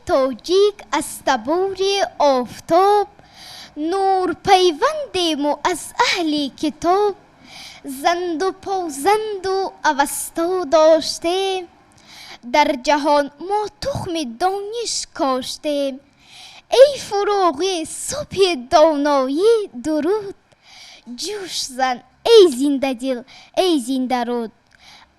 Тоҷик аз табори офтоб, нурпайвандему аз аҳли китоб. Занду позанду Авасто доштем, дар ҷаҳон мо тухми дониш коштем. Эй фурӯғи субҳи доноӣ, дуруд, ҷӯш зан, эй зиндадил, эй зиндаруд.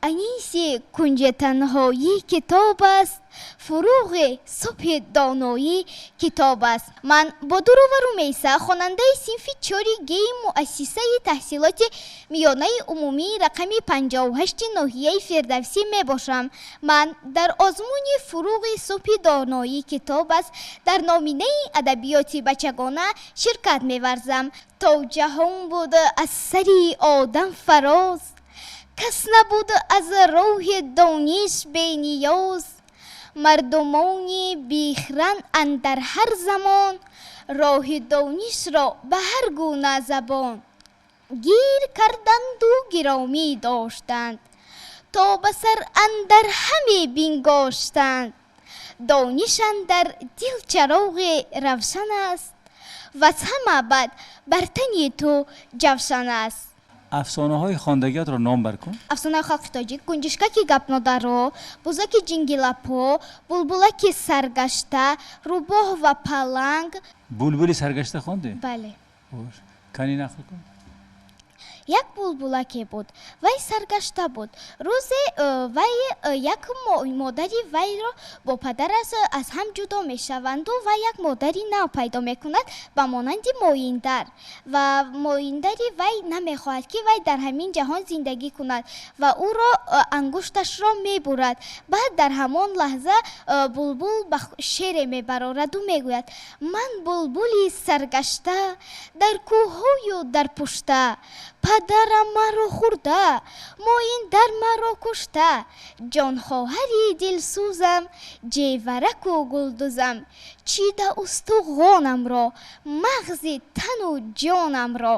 Аниси кунҷи танҳоӣ китоб аст, фурӯғи субҳи доноӣ китоб аст. Ман Бодурова Румейса, хонандаи синфи чори геи муассисаи таҳсилоти миёнаи умумии рақами 58-и ноҳияи Фирдавсӣ мебошам. Ман дар озмуни «Фурӯғи субҳи доноӣ китоб аст» дар номинаи адабиёти бачагона ширкат меварзам. То ҷаҳон буд, аз сари одам фароз, кас набуд аз роҳи дониш бениёз. Мардумони бехирад андар ҳар замон роҳи донишро ба ҳар гуна забон гир карданду гиромӣ доштанд, то ба сар андар ҳаме бингоштанд. Дониш андар дил чароғи равшан аст, ваз ҳама бад бар тани ту ҷавшан аст. Афсонаҳои хондагиатро ном бар кун. Афсонаи халқи тоҷик: Гунҷишкаки гапнодаро, Бузаки ҷингилапо, Булбулаки саргашта, Рӯбоҳ ва паланг. Булбули саргашта хондӣ? Бале. Бош, кани нақл кун. Як булбулаке буд, вай саргашта буд. Рӯзе вай як модари вайро бо падараш аз ҳам ҷудо мешаванду вай як модари нав пайдо мекунад ба монанди моиндар, ва моиндари вай намехоҳад, ки вай дар ҳамин ҷаҳон зиндагӣ кунад, ва ӯро ангушташро мебурад. Баъд дар ҳамон лаҳза булбул ба шере мебарораду мегӯяд: «Ман булбули саргашта, дар кӯҳҳою дар пушта, падарам маро хӯрда, моиндар маро кушта. Ҷонхоҳари дилсӯзам, ҷевараку гулдузам, чида устуғонамро, мағзи тану ҷонамро».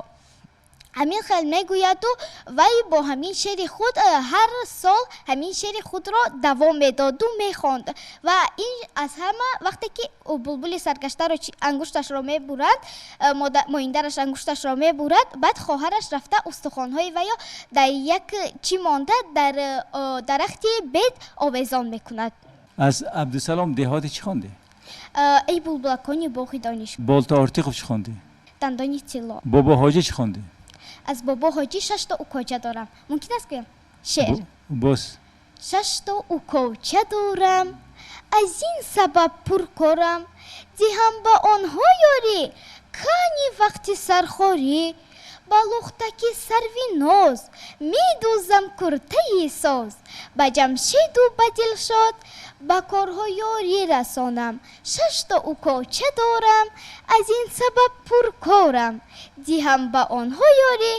Ҳамин хел мегӯяду вай бо ҳамин шеъри худ ҳар сол ҳамин шеъри худро давом медоду мехонд. Ва ин аз ҳама вақте ки булбули саргаштаро ангушташро мебурад, моиндараш ангушташро мебурад, баъд хоҳараш рафта устухонҳои вайо дар як чӣ монда, дар дарахти бед овезон мекунад. Аз Абдусалом Деҳотӣ чӣ хондӣ? «Эй булбулакони боғи дониш». Болто Ортиқов чӣ хондӣ? «Дандони тилло». Бобо Ҳоҷӣ чӣ хондӣ? Аз Бобо Ҳоҷӣ «Шашто укоча дорам». Мумкин аст гӯям шеър? Боз. Шашто укоча дорам, аз ин сабаб пуркорам, диҳам ба онҳо ёрӣ, кани вақти сархорӣ. Ба лухтаки сарви ноз медӯзам куртаи соз, ба Ҷамшеду ба Дилшод ба корҳо ёрӣ расонам. Шашто укоча дорам, аз ин сабаб пуркорам, диҳам ба онҳо ёрӣ,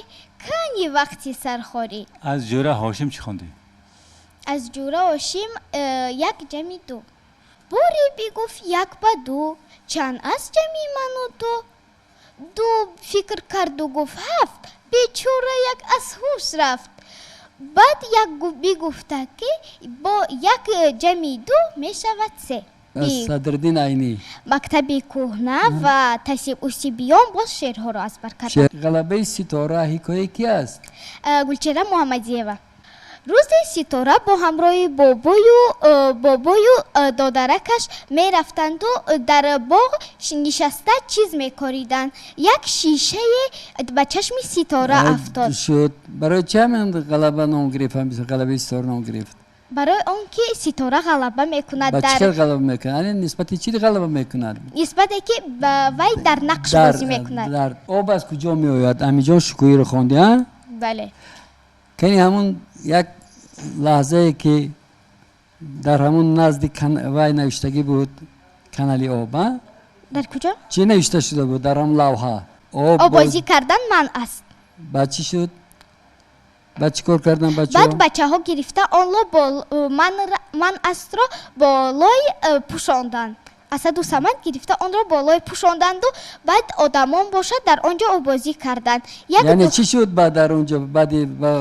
кани вақти сархорӣ. Аз Ҷӯра Ҳошим чӣ хондӣ? Аз Ҷӯра Ҳошим «Як ҷамъи ду». Боре бигуфт як ба ду: «Чанд аст ҷамъи ману ту?» Ду фикр карду гуфт: «Ҳафт». Бечора як аз ҳуш рафт. Баъд як бигуфта, ки бо як ҷамъи ду мешавад се. Аз Садриддин Айнӣ? «Мактаби кӯҳна» ва «Тасибусибиён» боз шеърҳоро аз бар кардам. «Ғалабаи ситора» ҳикояи ки аст? Гулчеҳра Муҳаммадиева. Рӯзе Ситора бо ҳамроҳи бобою додаракаш мерафтанду дар боғ нишаста чиз мекориданд. Як шишае ба чашми Ситора афтод. Шуд. Барои чи ҳамин ғалаба ном гирифт, ғалабаи ситора ном гирифт? Барои он ки Ситора ғалаба мекунад. Ба чӣ хел ғалаба мекунад? Яъне нисбати чӣ ғалаба мекунад? Нисбате ки вай дар нақш бозӣ мекунад. Дар «Об аз куҷо меояд» Амиҷон Шукӯҳиро хонди, а? Бале. Кани, ҳамун як лаҳзае, ки дар ҳамун назди вай навиштагӣ буд, канали об, а? Дар куҷо? Чӣ навишта шуда буд дар ҳамун лавҳа? «Оббозӣ кардан манъ аст». Баъд чӣ шуд? Баъд чӣ кор кардан бачаҳо? Баъд бачаҳо гирифта онро «манъ астро» бо лой пӯшонданд. Асаду Самад гирифта онро бо лой пӯшонданду баъд одамон бошад дар он ҷо оббозӣ карданд. Яъне чӣ шуд баъд дар он ҷо, баъди ба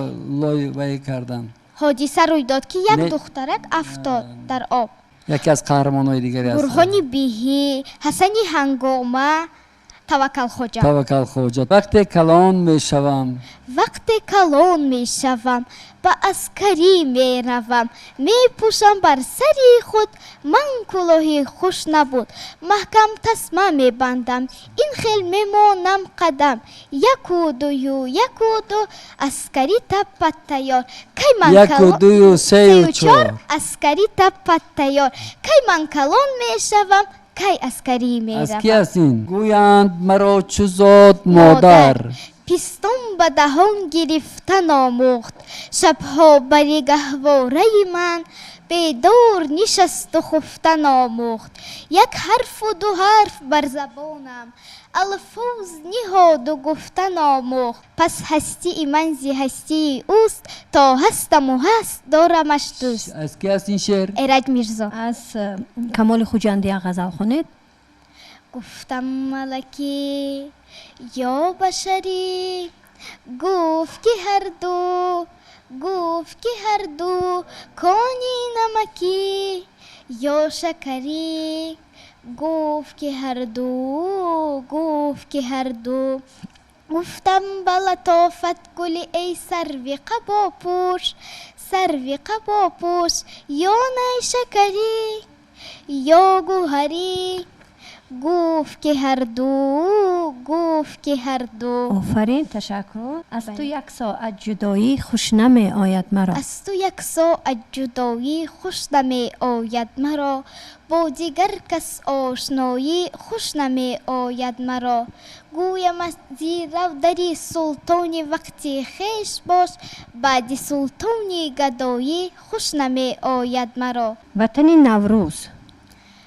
лой вай кардан? Ҳодиса рӯй дод, ки як духтарак афтод дар об. Яке аз қаҳрамонҳои дигаре аст. Бурҳони Биҳӣ, Ҳасани Ҳангома, Таваккал Хоҷа. Таваккал Хоҷа. Вақте калон мешавам. Вақте калон мешавам, ба аскарӣ меравам, мепӯшам бар сари худ ман кулоҳи хуш набуд, маҳкам тасма мебандам, ин хел мемонам қадам, яку дую, яку ду, аскарӣ таппат тайёр. Кай ман яку дую сею чор, аскарӣ таппат тайёр. Кай ман калон мешавам, кай аскарӣ меравам. Аз ки аст ин? Гӯянд маро чу зод модар. Пистон ба даҳон гирифтан омӯхт, шабҳо бари гаҳвораи ман бедор нишасту хуфтан омӯхт. Як ҳарфу ду ҳарф бар забонам алфоз ниҳоду гуфтан омӯхт. Пас ҳастии ман зи ҳастии ӯст, то ҳастаму ҳаст дорамаш дӯст. Аз ки аст ин шеър? Эраҷ Мирзо. Аз Камоли Хуҷандӣ як ғазал хонед. Гуфтам малакӣ ё башарӣ, гуфт ки ҳарду, гуфт ки ҳарду, кони намакӣ ё шакарӣ, гуфт ки ҳарду, гуфт ки ҳарду. Гуфтам ба латофат гули эй сарви қабопӯш, сарви қабопӯш, ё найшакарӣ ё гӯҳарӣ, гуфт ки ҳарду, гуфт ки ҳарду. Офарин, ташаккур. Аз ту як соат ҷудоӣ хуш намеояд маро. Аз ту як соат ҷудоӣ хуш намеояд маро, бо дигар кас ошноӣ хуш намеояд маро. Гӯям аз зиравдари султони вақти хеш бош, баъди султони гадоӣ хуш намеояд маро. Ватани Наврӯз.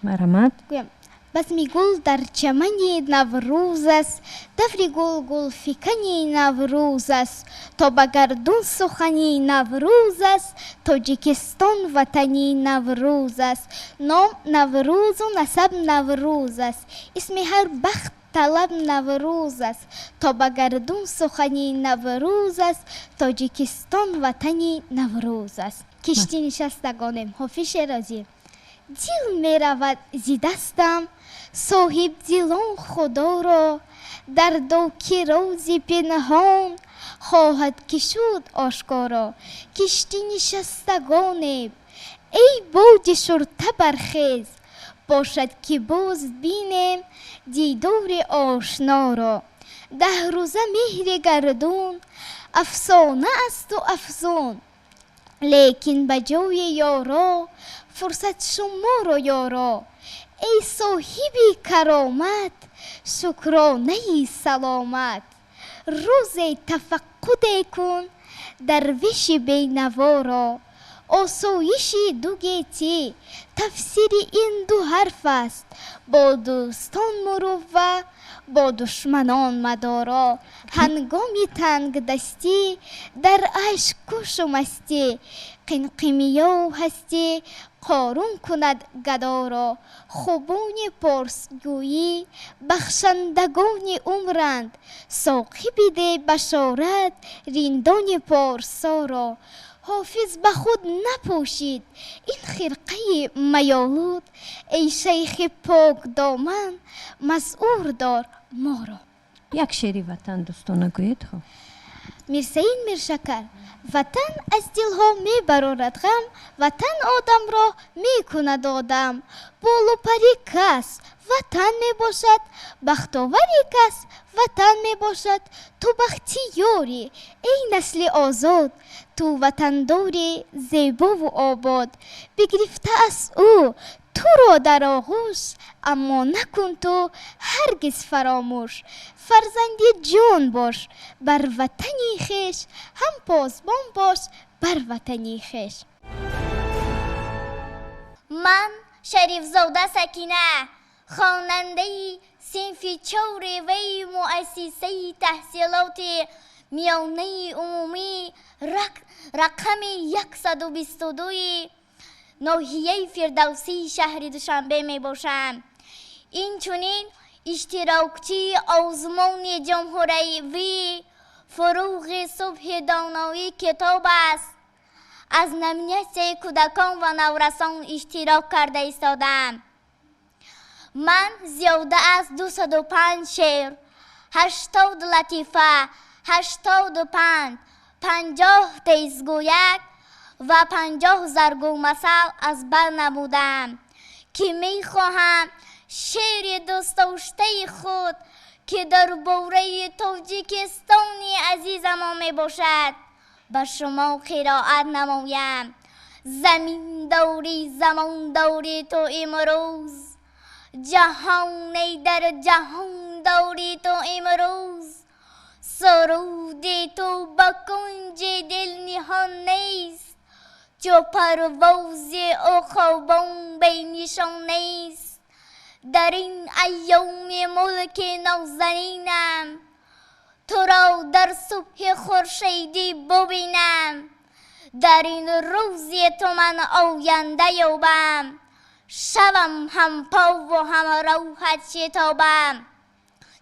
Марҳамат. Гӯям базми гул дар чамани Наврӯз аст, даври гул гулфикани Наврӯз аст, то ба гардун сухани Наврӯз аст, Тоҷикистон ватани Наврӯз аст. Ном Наврӯзу насаб Наврӯз аст, исми ҳар бахт талаб Наврӯз аст, то ба гардун сухани Наврӯз аст, Тоҷикистон ватани Наврӯз аст. Киштӣ нишастагонем, Ҳофиз Шерозӣ. Дил меравад зи дастам, соҳибдилон Худоро, дардо ки рози пинҳон хоҳад ки шуд ошкоро. Киштӣ нишастагонем, эй боди шурта бархез, бошад ки боз бинем дидори ошноро. Даҳ рӯза меҳри гардун афсона асту афзун, лекин ба ҷои ёро фурсат шуморо ёро. Эй соҳиби каромат, шукронаи саломат, рӯзе тафаққуде кун дарвеши бенаворо. Осоиши дугетӣ тафсири ин ду ҳарф аст, бо дӯстон мурувва, бо душманон мадоро. Ҳангоми тангдастӣ дар ашк кӯшу мастӣ, қинқимиёв ҳастӣ қорун кунад гадоро. Хубони порсгӯӣ бахшандагони умранд, соқӣ биде башорат риндони порсоро. Ҳофиз ба худ напӯшид ин хирқаи маёлуд, эй шайхи покдоман масъур дор моро. Як шеъри ватан дӯстона гӯед хо. Мирсаид Миршакар. Ватан аз дилҳо мебарорад ғам, ватан одамро мекунад одам. Болупари кас ватан мебошад, бахтовари кас ватан мебошад. Ту бахтиёрӣ, эй насли озод, ту ватандори зебову обод. Бигирифта аз ӯ туро дар оғӯш, аммо накун ту ҳаргиз фаромӯш. Фарзанди ҷон бош бар ватани хеш, ҳам посбон бош бар ватани хеш. Ман Шарифзода Сакина, хонандаи синфи чореваи муассисаи таҳсилоти миёнаи умумӣ рақами 122 ноҳияи Фирдавсии шаҳри Душанбе мебошам. Инчунин иштирокчии озмуни ҷумҳуриявии Фуруғи субҳи доноӣ китоб аст. Аз номинатсияи кӯдакон ва наврасон иштирок карда истодаам. Ман зиёда аз 205 шеър, 80 латифа, 85, 50 тезгӯяк ва 50 заргулмасал аз бар намудаам, ки мехоҳам шеъри дӯстдоштаи худ, ки дар бораи Тоҷикистони азизамон мебошад, ба шумо қироат намоям. Замин дорӣ, замон дорӣ ту имрӯз, ҷаҳоне дар ҷаҳон дорӣ ту имрӯз, суруди ту ба кунҷи дил ниҳон нест, чу парвози уқобон бенишон нест. Дар ин айёми мулки нозанинам, туро дар субҳи хуршедӣ бубинам, дар ин рӯзи ту ман оянда ёбам, шавам ҳампову ҳамроҳат шитобам.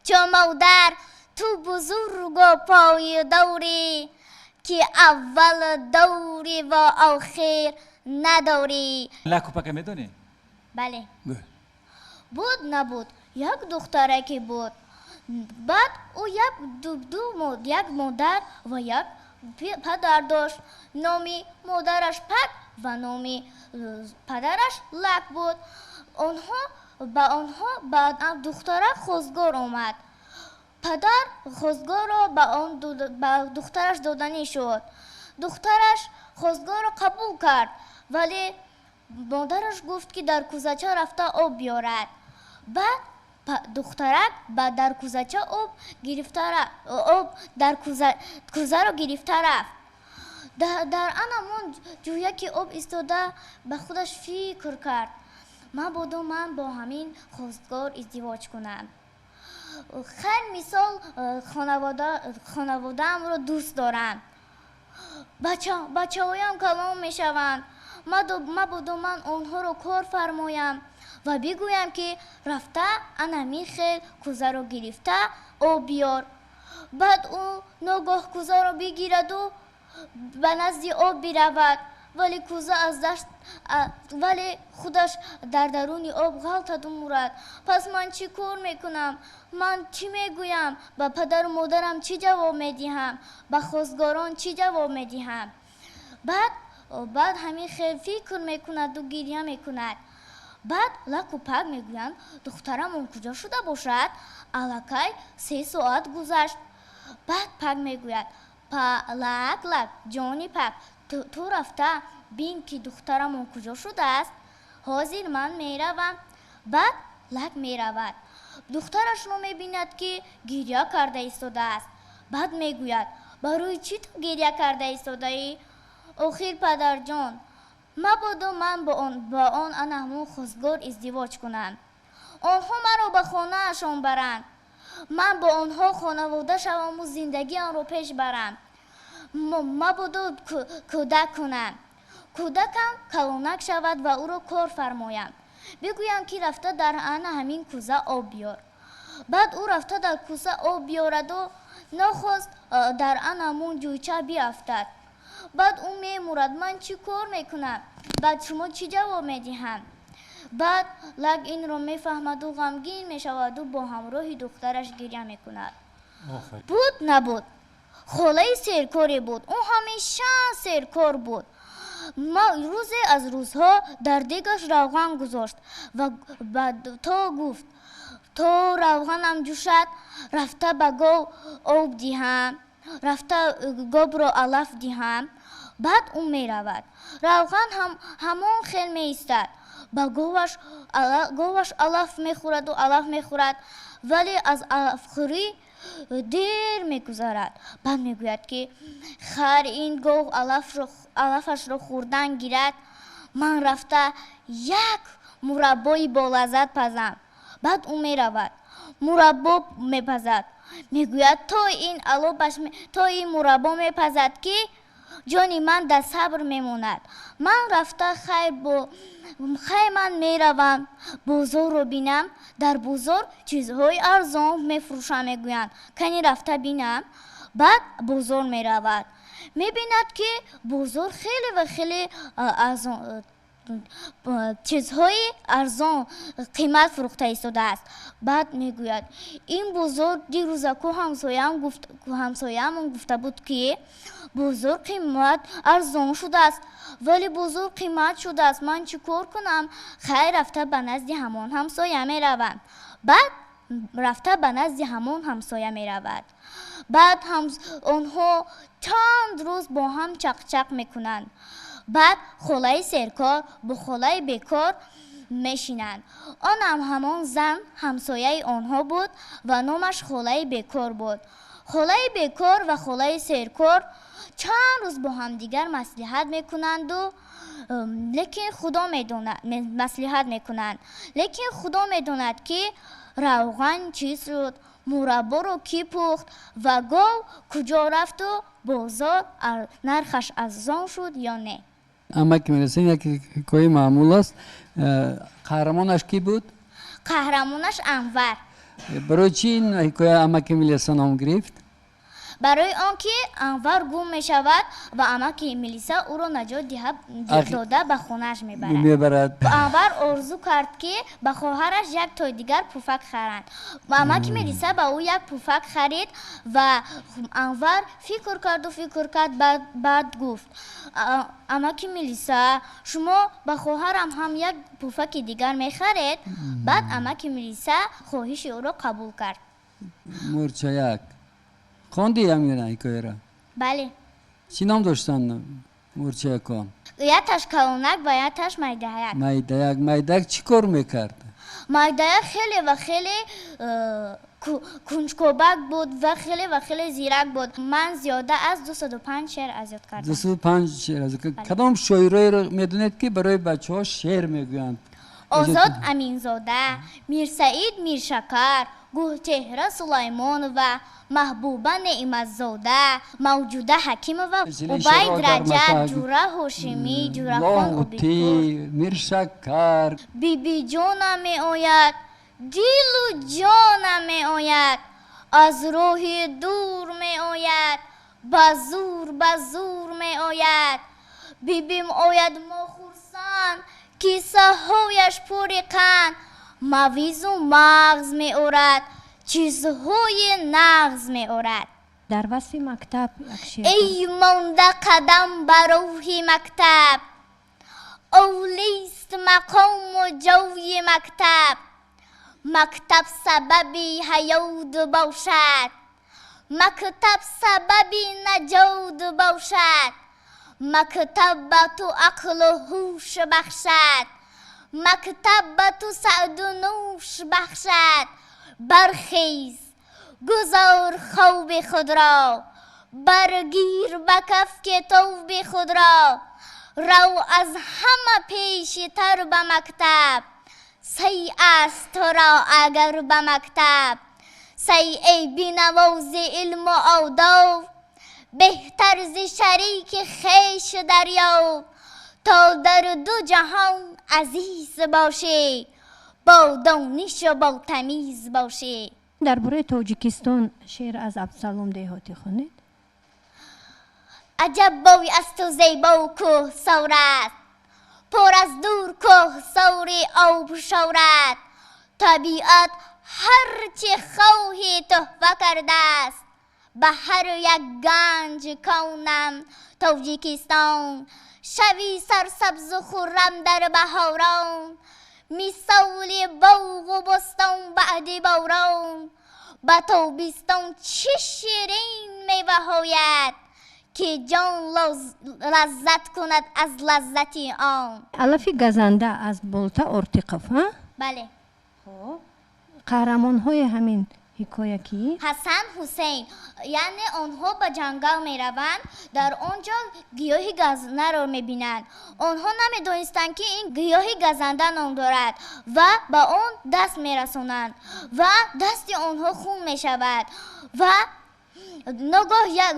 Чу модар ту бузургу пойдорӣ, ки аввал дорӣ ва охир надорӣ. Лаку пака медонӣ? Бале. Гӯ. Буд набуд, як духтараке буд. Баъд ӯ як модар ва як падар дошт. Номи модараш Пак ва номи падараш Лак буд. Ба онҳо ба духтарак хостгор омад. Падар хостгорро ба духтараш доданӣ шуд. Духтараш хостгорро қабул кард, вале модараш гуфт, ки дар кӯзача рафта об биёрад. Баъд духтарак ба дар кӯзача об гирифта об дар кӯзаро гирифта рафт. Дар анамон ҷӯя ки об истода ба худаш фикр кард: мабодо ман бо ҳамин хостгор издивоҷ кунам. Хайр, мисол, хонаводаамро дӯст дорам, бачаҳоям калон мешаванд, мабодо ман онҳоро кор фармоям ва бигӯям, ки рафта анамин хел кӯзаро гирифта об биёр. Баъд ӯ ногоҳ кӯзаро бигираду ба назди об биравад, вале кӯза аз даст, вале худаш дар даруни об ғалтаду мурад. Пас ман чӣ кор мекунам? Ман чӣ мегӯям? Ба падару модарам чӣ ҷавоб медиҳам? Ба хостгорон чӣ ҷавоб медиҳам? Баъд ҳамин хел фикр мекунаду гиря мекунад. Баъд Лаку Пак мегӯянд: духтарамон куҷо шуда бошад? Аллакай 3 соат гузашт. Баъд Пак мегӯяд: Лак, Лак, ҷони Пак, ту рафта бин, ки духтарамон куҷо шудааст. Ҳозир ман меравам. Баъд Лак меравад, духтарашро мебинад, ки гиря карда истодааст. Баъд мегӯяд: барои чӣ ту гиря карда истодаӣ? Охир, падарҷон, мабодо ман бо он анаҳмон хостгор издивоҷ кунам, онҳо маро ба хонаашон баранд, ман бо онҳо хонавода шаваму зиндагиамро пеш барам, мабодо кӯдак кунам, кӯдакам калонак шавад ва ӯро кор фармоям, бигӯям, ки рафта дар ана ҳамин кӯза об биёр. Баъд ӯ рафта дар кӯза об биёраду нохост дар анамун ҷӯйча биафтад. Баъд ӯ мемурад. Ман чӣ кор мекунам? Баъд шумо чӣ ҷавоб медиҳам? Баъд Лак инро мефаҳмаду ғамгин мешаваду бо ҳамроҳи духтараш гиря мекунад. Буд набуд, холаи серкоре буд. Ӯ ҳамеша серкор буд. Рӯзе аз рӯзҳо дар дегаш равған гузошт ва то гуфт: то равғанам ҷӯшад, рафта ба гов об диҳам, рафта говро алаф диҳам. Баъд ӯ меравад, равған ҳамон хел меистад. Ба говаш алаф мехӯраду алаф мехӯрад, вале аз алафхӯрӣ дер мегузарад. Баъд мегӯяд, ки хар ин гов алафашро хӯрдан гирад, ман рафта як мураббои болаззат пазам. Баъд ӯ меравад, мураббо мепазад. Мегӯяд, то ин мураббо мепазад, ки ҷони ман дар сабр мемонад. Ман рафта хайр, ман меравам бозорро бинам, дар бозор чизҳои арзон мефурӯшам, мегӯянд, кани рафта бинам. Баъд бозор меравад. Мебинад, ки бозор хеле ва хеле арзон, чизҳои арзон қимат фурӯхта истодааст. Баъд мегӯяд: ин бозор дирӯзаку ҳамсояамон гуфта буд, ки бозор қимат арзон шудааст, вале бозор қимат шудааст. Ман чӣ кор кунам? Хайр, рафта ба назди ҳамон ҳамсоя меравам. Баъд рафта ба назди ҳамон ҳамсоя меравад. Баъд онҳо чанд рӯз бо ҳам чақчақ мекунанд. Баъд холаи серкор бо холаи бекор мешинанд. Онам ҳамон зан ҳамсояи онҳо буд ва номаш холаи бекор буд. Холаи бекор ва холаи серкор чанд рӯз бо ҳамдигар маслиҳат мекунанду, лекин Худо медонад, маслиҳат мекунанд, лекин Худо медонад, ки равған чӣ шуд, мурабборо кӣ пухт ва гов куҷо рафту бозор нархаш арзон шуд ё не. Амаки Мелиса як ҳикояи маъмул аст. Қаҳрамонаш кӣ буд? Қаҳрамонаш Анвар. Барои чӣ ин ҳикоя Амаки Мелиса ном гирифт? Барои он ки Анвар гум мешавад ва амаки Мелиса ӯро наҷот дода ба хонааш мебарад. Мебарад. Анвар орзу кард, ки ба хоҳараш як тои дигар пуфак харанд. Амаки Мелиса ба ӯ як пуфак харид ва Анвар фикр карду фикр кард, баъд гуфт: амаки Мелиса, шумо ба хоҳарам ҳам як пуфаки дигар мехаред? Баъд амаки Мелиса хоҳиши ӯро қабул кард. Мурчаяк хонди ҳамина ҳикояро? Бале. Чӣ ном доштанд мурчаякон? Якташ калонак ва якташ майдаяк. Майдаяк. Майдаяк чӣ кор мекард? Майдаяк хеле ва хеле кунҷкобак буд ва хеле ва хеле зирак буд. Ман зиёда аз 205 шеър аз ёд кардам. 205 шеър аз. Кадом шоироеро медонед, ки барои бачаҳо шеър мегӯянд? Озод Аминзода, Мирсаид Миршакар, Гулчеҳра Сулаймонова, Маҳбуба Неъматзода, Мавҷуда Ҳакимова, Убайд Раҷаб, Ҷура Ҳошимӣ, Ҷурахон. Лоҳутӣ, Миршакар. Бибиҷонам меояд, дилу ҷонам меояд, аз роҳи дур меояд, ба зур, ба зур меояд. Бибим ояд, мо хурсанд, кисаҳояш пури қанд, мавизу мағз меорад, чизҳои нағз меорад. Дар васфи мактаб як шеър. Эй монда қадам ба роҳи мактаб, олист мақому ҷойи мактаб. Мактаб сабаби ҳаёт бошад, мактаб сабаби наҷот бошад. Мактаб ба ту ақлу ҳуш бахшад, мактаб ба ту саъду нӯш бахшад. Бархез, гузор хоби худро, баргир ба каф китоби худро, рав аз ҳама пешитар ба мактаб. Сай аст туро агар ба мактаб, сай, эй бинавози илму одоб, беҳтар зи шарики хеш дарёб, то дар ду ҷаҳон азиз бошӣ, бо донишу бо тамиз бошӣ. Дар бораи Тоҷикистон шеър аз Абдусалом Деҳотӣ хонед. Аҷаб бой аз ту зебо кӯҳсорат, пур аз дур кӯҳсори обшорат. Табиат ҳар чӣ хоҳӣ туҳфа кардааст, ба ҳар як ганҷ конам Тоҷикистон. Шави сарсабзу хуррам дар баҳорон, мисоли боғу бӯстон баъди борон. Ба тобистон чӣ ширин меваҳояд, ки ҷон лаззат кунад аз лаззати он. Алафи газанда аз Болта Ортиқов, ҳа? Бале. Хоб, қаҳрамонҳои ҳамин ҳикоя кӣ? Ҳасан, Ҳусейн. Яъне онҳо ба ҷангал мераванд, дар он ҷо гиёҳи газнаро мебинанд. Онҳо намедонистанд, ки ин гиёҳи газанда ном дорад, ва ба он даст мерасонанд ва дасти онҳо хун мешавад ва Ногоҳ як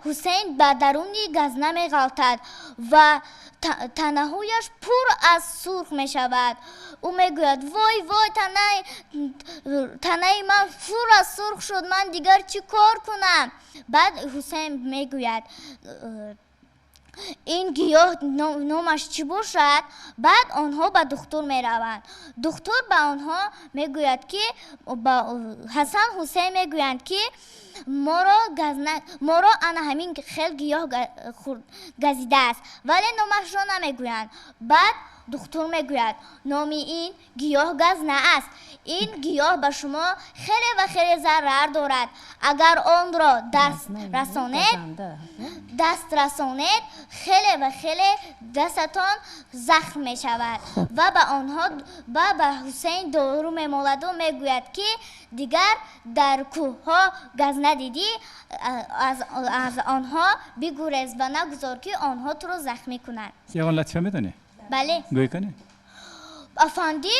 Ҳусейн ба даруни газна меғалтад ва танаҳояш пур аз сурх мешавад. Ӯ мегӯяд: вой, вой, танаи ман пур аз сурх шуд, ман дигар чӣ кор кунам? Баъд Ҳусейн мегӯяд: ин гиёҳ номаш чӣ бошад? Баъд онҳо ба духтур мераванд. Духтур ба онҳо мегӯяд, ки ба Ҳасан Ҳусейн мегӯянд, ки моро ана ҳамин хел гиёҳ газидааст, вале номашро намегӯянд. Баъд духтур мегӯяд: номи ин гиёҳ газна аст. Ин гиёҳ ба шумо хеле ва хеле зарар дорад. Агар онро даст расонед, хеле ва хеле дастатон захм мешавад. Ва ба онҳо ва ба Ҳусейн дору мемоладу мегӯяд, ки дигар дар кӯҳҳо газна дидӣ, аз онҳо бигурез ва нагузор, ки онҳо туро захмӣ кунанд. Ягон латифа медонӣ? Бале. Гӯй кунӣ? Афандӣ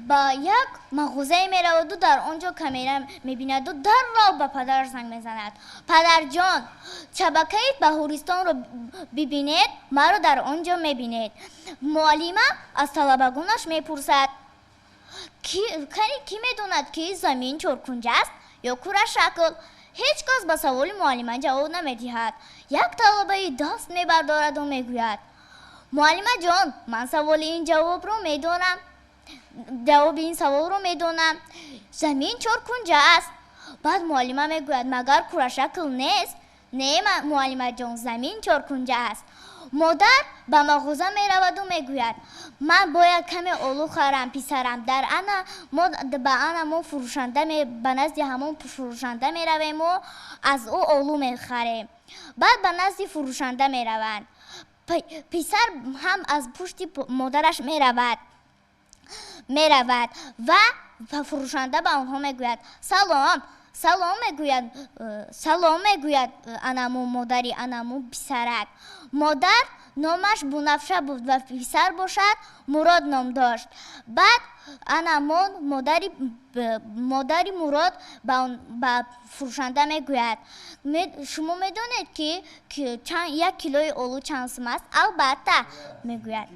ба як мағозае мераваду дар он ҷо камера мебинаду дарров ба падараш занг мезанад: падарҷон, шабакаи Баҳористонро бибинед, маро дар он ҷо мебинед. Муаллима аз талабагонаш мепурсад: кӣ медонад, ки замин чоркунҷ аст ё курашакл? Ҳеҷ кас ба саволи муаллима ҷавоб намедиҳад. Як талабаи даст мебардораду мегӯяд: муаллимаҷон, ман саволи ин ҷавобро медонам, ҷавоби ин саволро медонам, замин чоркунҷа аст. Баъд муаллима мегӯяд: магар курашакл нест? Не, муаллимаҷон, замин чоркунҷа аст. Модар ба мағоза мераваду мегӯяд: ман бояд каме олу харам, писарам. Дар ана мо ба ана мо фурӯшанда ба назди ҳамон фурӯшанда меравему аз ӯ олу мехарем. Баъд ба назди фурӯшанда мераванд. Писар ҳам аз пушти модараш меравад ва фурӯшанда ба онҳо мегӯяд: салом, салом мегӯяд, салом мегӯяд анаму модари анаму писарак. Модар номаш Бунафша буд ва писар бошад Мурод ном дошт. Баъд анамон модари Мурод ба фурӯшанда мегӯяд: шумо медонед, ки як килои олу чанд сум аст? Албатта, мегӯяд.